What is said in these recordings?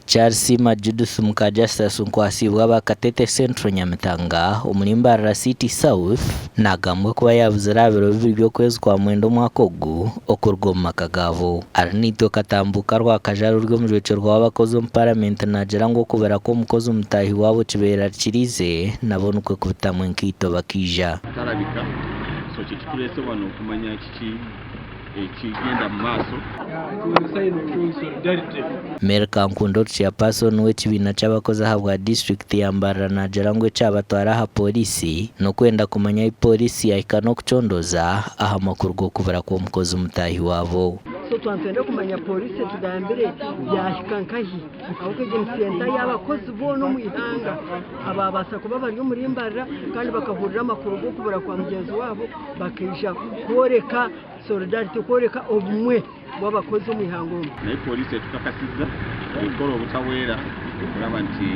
Kyarisiima Judith muka Justus Nkwasiibwe aba Katete Central Nyamitanga omuri Mbarara City South nagambwa kuba yabuzire aha biro bibiri by'okwezi kwa mwenda omwaka ogu okuruga omu maka gaabo. Arinaitwe Katambuka Rwakajara ori omujwekyerwa w'abakozi omu paramenti naagira ngu okubura kw'omukozi mutaahi waabo kibeerarikiriize nabo nikwo kubitamu enkaito bakaija. Tarabika so kyekitureese wano okumanya kiki ekigenda mu maaso. Mary Kankunda ori Chairperson w'ekibiina ky'abakozi ahabwa disiturikiti ya Mbarara naagira ngu ekyabatwara aha pooriisi n'okwenda kumanya ahi pooriisi yaahika n'okucondooza aha makuru g'okubura kw'omukozi mutaahi waabo. So twaba nitwenda kumanya pooriisi etugambire yaahika nkahi ahabw'okuba egi ni senta y'abakozi boona omu ihanga abaabaasa kuba bari omuri Mbarara kandi bakahurira amakuru g'okubura kwa mugyenzi waabo bakaija kworeka solidarity kworeka obumwe bw'abakozi omu ihanga omu. Naye pooriisi etukakasiza ekora obutaweera okuraba nti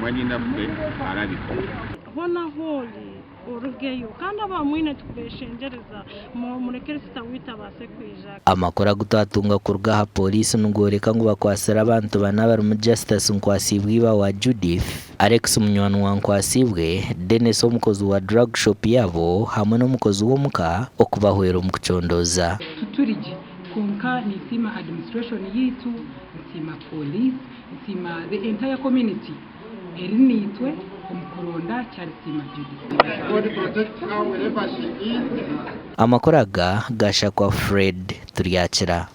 mwanyinaffe arabika. Hoona ahu ori, orugeyo. Kandi abamwine tukubeshengyereza, murekere sisita waitu abaase kwija. Amakuru agu twatunga kuruga aha pooriisi nigworeka ngu bakwatsire abantu bana abarimu Justus Nkwasiibwe iba wa Judith, Alex munywani wa Nkwasiibwe, Denis omukozi wa drug shop yaabo hamwe n'omukozi w'omuka okubahwera omu kucondooza. Tuturi gye kwonka ninsiima administration yaitu, nsiima police, nsiima the entire community eri naitwe omu kuronda Kyarisiima Judith. Amakuru aga gashakwa Fred Turyakira.